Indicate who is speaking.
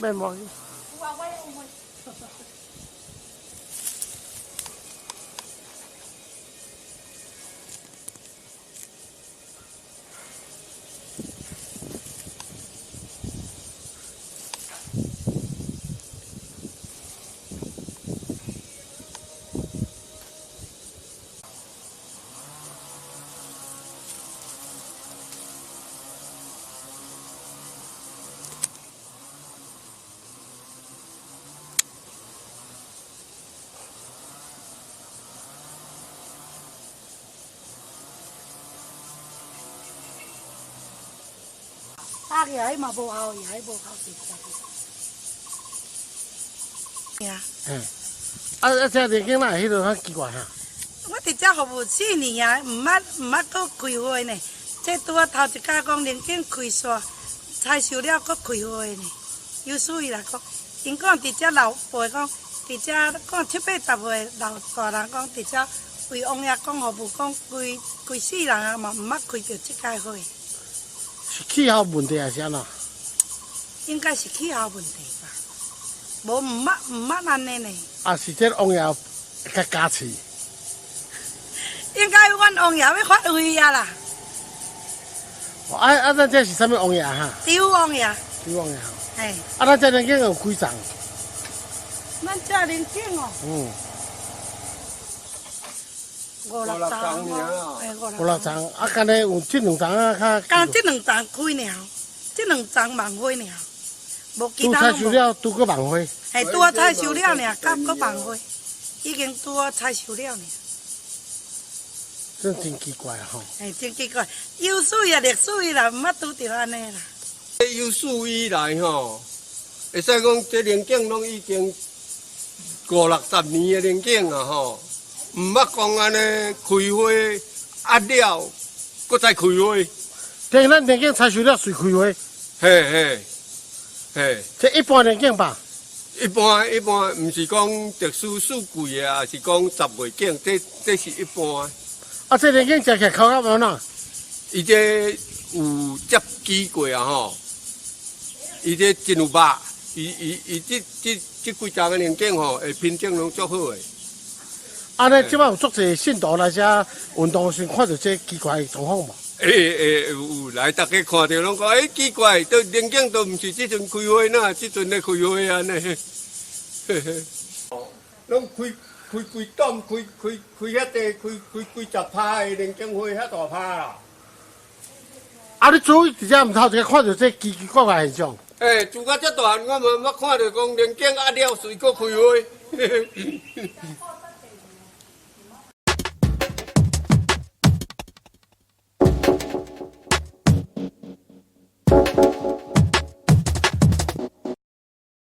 Speaker 1: 免無。
Speaker 2: 啊，起嘛無效，伊無效是
Speaker 1: 嘿，啊啊！這年景哪會彼落較奇怪哈？
Speaker 2: 我佇遮服務4年啊，毋捌閣開花呢。這拄仔頭一擺講龍井開煞，採收了閣開花呢。有史以來講，𪜶講佇遮老輩講，佇遮講七八十歲老大人講，佇遮為王爺講服務講，規規世人啊嘛毋捌開著這擺花。
Speaker 1: 是氣候問題還是按怎？
Speaker 2: 應該是氣候問題吧，無毋捌按呢呢。
Speaker 1: 啊，是這王爺較加持。
Speaker 2: 應該阮王爺欲發威啊啦！
Speaker 1: 啊啊！咱這是啥物王爺哈？
Speaker 2: 張王爺。
Speaker 1: 張王爺。
Speaker 2: 嘿。
Speaker 1: 啊，咱這龍井有幾層？
Speaker 2: 咱這龍井哦。五六層爾。
Speaker 1: 五六層，啊，敢若有這兩層啊較。
Speaker 2: 敢這兩層開爾，這兩層網花爾，無其他。
Speaker 1: 拄採收了，拄閣網花。
Speaker 2: 嘿，拄仔採收了爾，佮閣網花，已經拄仔採收了爾。
Speaker 1: 真真奇怪吼！
Speaker 2: 嘿，真奇怪，有史啊，歷史以來毋捌拄著按呢啦。
Speaker 3: 有史以來吼，會使講這龍井攏已經五六十年的龍井啊吼，毋捌講按呢開花壓了，閣再開花。
Speaker 1: 聽咱龍井採收了隨開花。
Speaker 3: 嘿嘿嘿。
Speaker 1: 這一般龍井吧？
Speaker 3: 一般一般，毋是講特殊四季的，抑是講十月景，這這是一般。
Speaker 1: 啊，這龍井食起來口感按怎？
Speaker 3: 伊這有接機過啊吼，伊這真有肉，伊伊伊這這這幾丛的龍井吼，的品種攏足好的。
Speaker 1: 按呢，這擺有足濟信徒來遮運動時，看著這奇怪的狀況無？
Speaker 3: 欸欸有來，逐家看著攏講，欸奇怪，都龍井都毋是這陣開花，哪這陣咧開花按呢？嘿嘿，攏開。開幾檔，開開開遐濟，開開幾十趴的龍井花，遐大趴啦。
Speaker 1: 啊！你注意佇遮毋頭一个看著這奇奇怪怪現象。
Speaker 3: 欸，自到遮大漢，我嘛毋捌看著講龍井壓了隨閣開花。